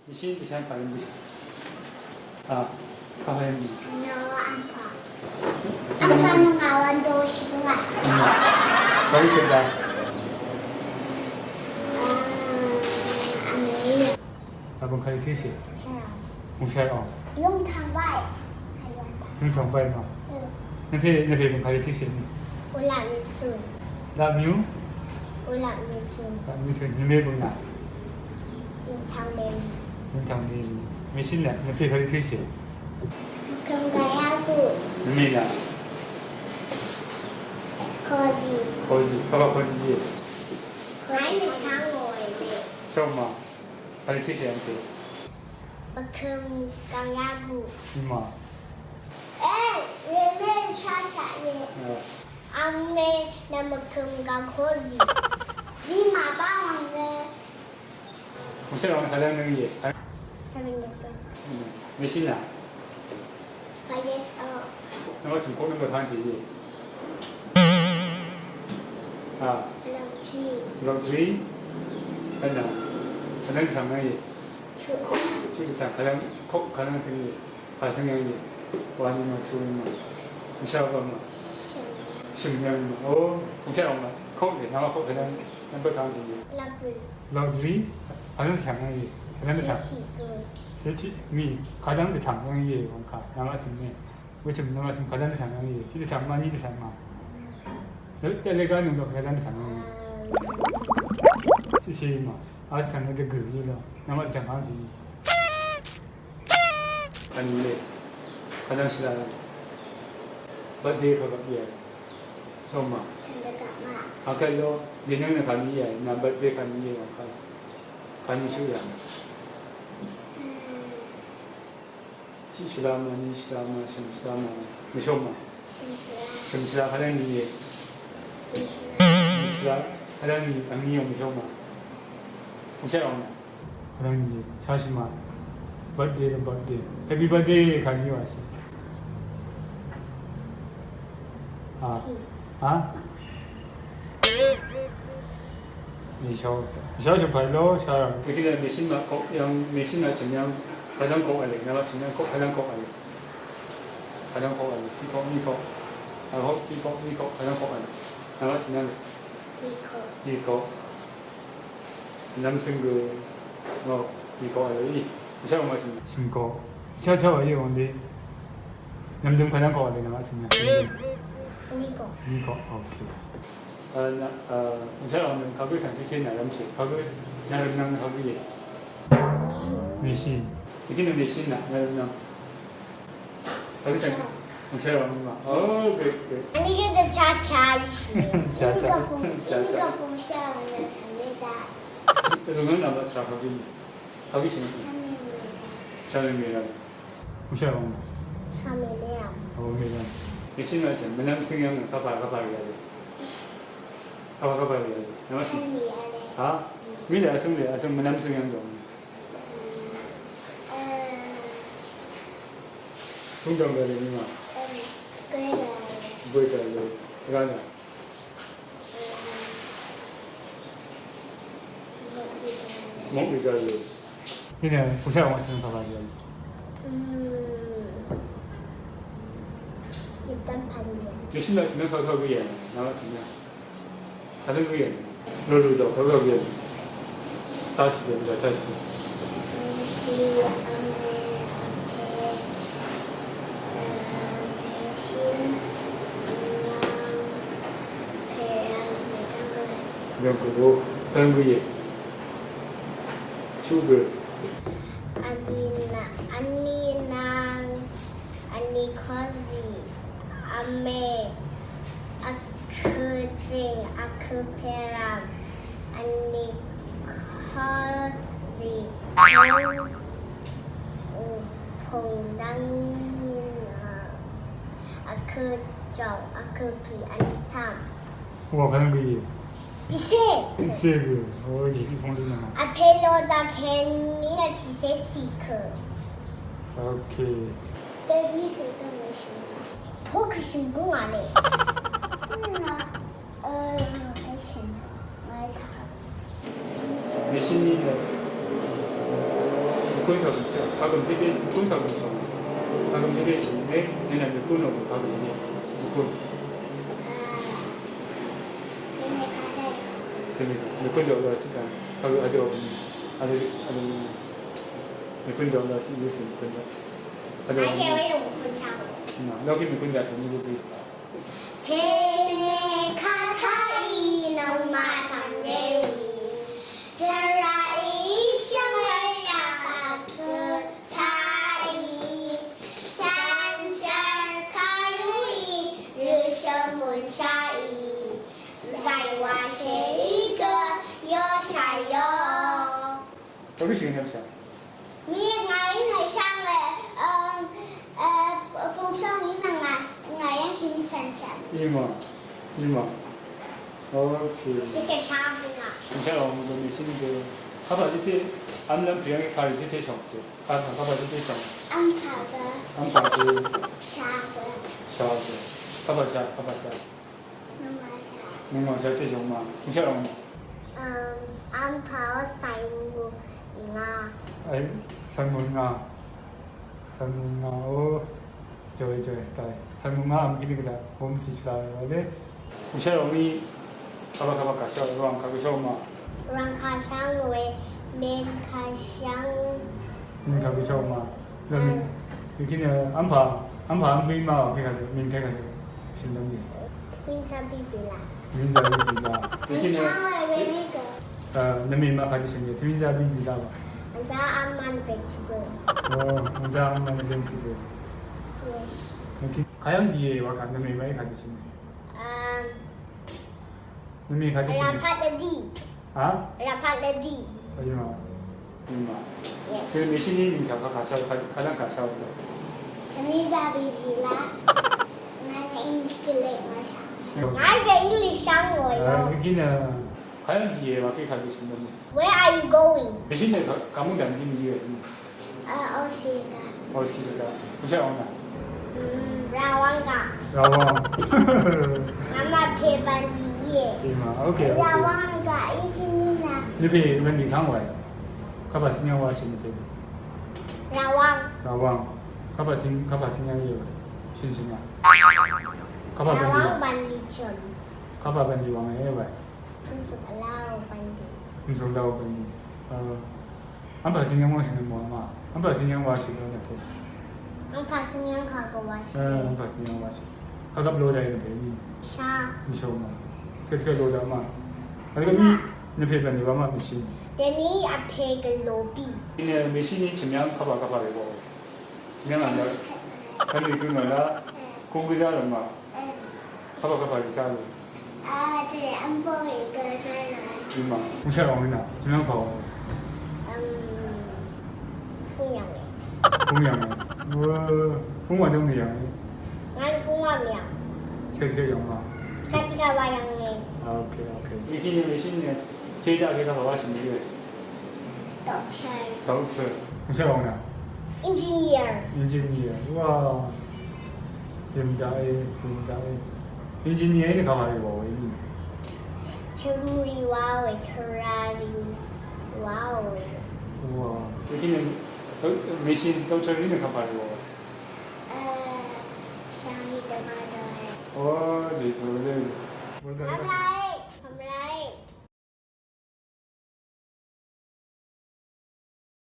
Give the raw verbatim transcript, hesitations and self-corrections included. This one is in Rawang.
你先，你先发言不行。啊，发言不行。 No, ampa. Ampa nungawan do shibunga. Bari keda. Ah, amin. Abang kali tisi. Shara. Mushar ong. Yung tambay. Yung tambay ma. Nang pe, nang pe bang kali tisi ni. Ulak ni tsun. Love you. Ulak ni tsun. Love you too. Nang pe bang na. Yung tambay. Yung tambay. Mesin na, nang pe kali tisi. Mvkøm gvyaku. Mvmè nà. Kozi. Kozi. Kaba kozi íe. Kozi. Shoma. Kali tisi yv̀ng te. Mvkøm gvyaku. Ima. E, mvmè shashaq íe. Angmè nà mvkøm gvkozi. Zima ba wang le. Mvsè wang kàdv́ng nøng íe. Seven years old. Mvshín nà. Five years old. Nvng vchø̀m kok nvng bvkv́n tì íe. A. Log three. Log three. Kàdv́ng. Kàdv́ng dvtv̀ng nøng íe. Two. Two dvtv̀ng kàdv́ng kok kàdv́ng tì íe. Pà svng yv̀ng íe. Wa nìmà, chu nìmà. Nìsha wa mà. Shø̀m yv̀ng nìmà. O, kùngshaq wa mà. Kok íe, nvng wa kok kàdv́ng. Nvng bvkv́n tì íe. Log three. Log three. Kàdv́ng dvtv̀ng yv̀ng íe. Kàdv́ng dvtv̀ng. Seti. Seti. Mì. Kàdv́ng dvtv̀ng yv̀ng íe, wvng kà. Nvng wa chø̀m mì. Wechø̀m nvng wa chø̀m kàdv́ng dvtv̀ng yv̀ng íe. Ti dvtv̀ng ma, ni dvtv̀ng ma. Lvt tele ga nung dok kàdv́ng dvtv̀ng yv̀ng íe. Sisi ma. A dvtv̀ng nø dvgø̀ íe lo. Nvng wa dvtv̀ng kàdv́ng tì íe. Kàní lé. Kàdv́ng shvla. Birthday kagvp íe. Shoma. Akvt lo. Dènøng nø kàní íe. Nà birthday kàní íe. Kàní shø yà. Tiq shvla ma, ni shvla ma, shø̀m shvla ma. Mvshoma. Shø̀m shvla kàdv́ng ni íe. Ni shvla kàdv́ng ni, ang ni yòng mvshoma. Kùngshaq yòng ma. Kàdv́ng ni, shashì ma. Birthday lo birthday. Happy birthday kàní wàshì. A. A? Mèshao. Mèshao shø̀m pàí lo, shara. Wekina mèshín ma kok yv̀ng, mèshín ma chø̀m yv̀ng. Kàdv́ng kok vle, nvng chø̀m yv̀ng kok, kàdv́ng kok vle. Kàdv́ng kok vle, tiq kok, ni kok. Kàdv́ng kok, tiq kok, ni kok, kàdv́ng kok vle. Nvng chø̀m yv̀ng. Ni kok. Ni kok. Nvmsøng gø ngò ni kok vle í. Shao ma chø̀m. Shø̀m kok. Shao shao vle í wvng dí. Nvmdøm kàdv́ng kok vle nvng chø̀m yv̀ng. Ni kok. Ni kok. Okay. Nvng shao vle kagø svng tiqtiq nvlvm shì. Kagø nvlvm nvng kagø íe. Mèshì. Mèshì nvng nvlvm nvng. Kagø svng. Nvng shao vle ma. Oh, good, good. Ani gø dvcha cha. Cha cha. Ini gø fung, ini gø fung shao vle svng mèdá. Zøng nvng nvng svng kagø íe. Kagø shì. Shao vle mèdá. Mvshaq lòng. Shvmèlvm. O, mèlvm. Yvshø̀n wa chø̀n mvnvm søng yv̀ng kapà kapà rì yv̀ng. Kapà kapà rì yv̀ng. Nvng wa chø̀n. Shvmèlvm. Ha? Mì lè vsøng lè vsøng mvnvm søng yv̀ng dòng. Tungdòng gà lè mì ma. Bø̀ì gà lè. Bø̀ì gà lè. Rà nà. Mok rì gà lè. Yì nø, kùsha wà chø̀n kà bà lè. Yv̀ng tán pàn lè. Yv̀ng shì nà chø̀n kà kà gø yv̀ng, nà wà chø̀n kà. Kà dø gø yv̀ng. Lò lù dò kà kà gø yv̀ng. Tashì dø, dø tashì dø. Dø gø bø, dø gø yè. Chugø. Ani nvng, ani nvng, ani kozi, ame, akø zing, akø peram, ani kozi, pong dang min, akø jong, akø pi, ani cham. Wa kà nøng gø yè. Tìcé. Tìcé gø. O, jì jì fung dø nø. Vpè lo zà kèní nø tìcé tì kø. Okay. Baby shì gø mèshì. Tokø shì gø ngà lè. Mèshì nì gø. Mvkún kagø̀m shà, kagø̀m tété, mvkún kagø̀m shà. Kagø̀m tété shà, ne, ne na mvkún ò, kagø̀m ne, mvkún. Mvkún jọ̀lọ̀ tì kà, kagø̀m adø, adø, adø, mvkún jọ̀lọ̀ tì, yø̀sì mvkún jọ̀lọ̀. Adø. Ake wē mvkún shà. Nà, lọ́kí mvkún jọ̀lọ̀ tì, mvkún jọ̀lọ̀. Pene kataí nvng mvsvng rèí, svraí shvngwē yàkvt kataí, shànshér kàrúí rø shvmún shaí, zàywà shèí gø yó shàyó. Rvbì shvngø yv̀mshà. Mì ngàí ngàí shvngø, um, uh, fungshóng í nvng ngà, ngà yv́ng kì mì cv̀n chv̀n. Í mà, í mà. Ok. Í kè shvngø ngà. Í kè lòng dø mì shín dø. Kapà dí té, v́m lv́m pìyv́ng í kàrì dí té shòng chì. Kapà, kapà dí té shòng. V́m pà dø. V́m pà dø. Shà dø. Shà dø. Kapà shà, kapà shà. Nungwà shà. Nungwà shà té shòng mà. Í kè lòng. Um, v́m pà ó cv̀n mù ngà. Ey, cv̀n mù ngà. Cv̀n mù ngà ó. Jòe, jòe, dàí. Cv̀n mù ngà v́m kí ní gvzà. Home sì shvla rì wà lé. Nshv́l ròngí, kàbà kàbà kàshv́l, rvwàng kàgø shv́l mà. Rvwàng kàshv́l we, mèn kàshv́l. Mèn kàgø shv́l mà. Lvmì, wekí nø, v́mpà, v́mpà v́m gø í má wà pè kàdø, mèn pè kàdø. Shø̀n lv́m nì. Mèn zà bì bì là. Mèn zà bì bì là. Wekí nø, kàshv́l we, we mèn gø. Nø mèn má kàdø shø̀n nì, mèn zà bì bì là wà. Mèn zà v́m mvn bèn shì bø. Ò, mèn zà v́m mvn bèn shì bø. Yes. Wekí, kàyv́ng dìe wà kà, nø mèn má í kàdø shø̀n nì. Um, Nvmì kàdø shø̀n. Ràpàt lvdì. Hả? Ràpàt lvdì. Ò, yø̀n mà. Yø̀n mà. Yes. Kà mèshí ní mì kà kà kà shà, kà, kà dv́ng kà shà. Kà ní zà bì bì lá. Ngà ní English mà shà. Ngà gø English shà ngò yò. Ò, begin, uh, kàyv́ng dìe wà kí kàdø shø̀n nvmì. Where are you going? Mèshí ní kà, kà mú dv̀m dì mì yø̀n. Ò, Osirika. Osirika. Kùshaq wang nà? Mm, Rawang gà. Rawang. Ngàmà pè bv̀nlì íe. Íma, okay, okay. Rawang gà í gíní nà. Nvpè bv̀nlì kàng wàì. Kapà sìnyang washì nvpè. Rawang. Rawang. Kapà sìny, kapà sìnyang íe wàì. Shø̀n shø̀n nà. Kapà bv̀nlì. Rawang bv̀nlì chø̀m. Kapà bv̀nlì wang íe wàì. Mvsùng vlau bv̀nlì. Mvsùng vlau bv̀nlì. Ò. V́mpà sìnyv́ng wáshì nø mò má. V́mpà sìnyv́ng wáshì nø nvpè. V́mpà sìnyv́ng kà gø wáshì. Ò, v́mpà sìnyv́ng wáshì. Kà gvp lo dai nvpè ní. Shà. Mvshò má. Kà, kà lo dai má. Vl gvp ní nvpè bv̀nlì wá má mèshí. Dèní vpè gø lo bì. Í nø mèshí ní chø̀myv́ng kapà kapà rì wà. Myanmar la, kànlì gø ngà la, kung gø zá lò mà. Kapà kapà gø zá lò. A, tè, v́mpò rì gø zá lò. Í mà. Kung shà lòng nà, chø̀m yv́ng pà. Vm, fung yv̀ng è. Fung yv̀ng è. Wø, fung wà dø mì yv̀ng è. Ngà fung wà mì yv̀ng. Tiqkvt tiqkvt yv̀ng mà. Tiqkvt tiqkvt wà yv̀ng è. A, okay, okay. Í kí nø mèshí nø, tè daq kè kapà wà shì mì yø̀. Doctor. Doctor. Mvshaq lòng nà? Engineer. Engineer. Wà. Jø̀m daqe, jø̀m daqe. Engineer í nø kàmà rì wàò í nø. Jø̀m rì wàò, tvrà rì wàò. Wà. Wekí nø, machine, doctor í nø kàmà rì wàò. Ò, sàngì dvmà dø. Ò, jèjò lé. Bye bye.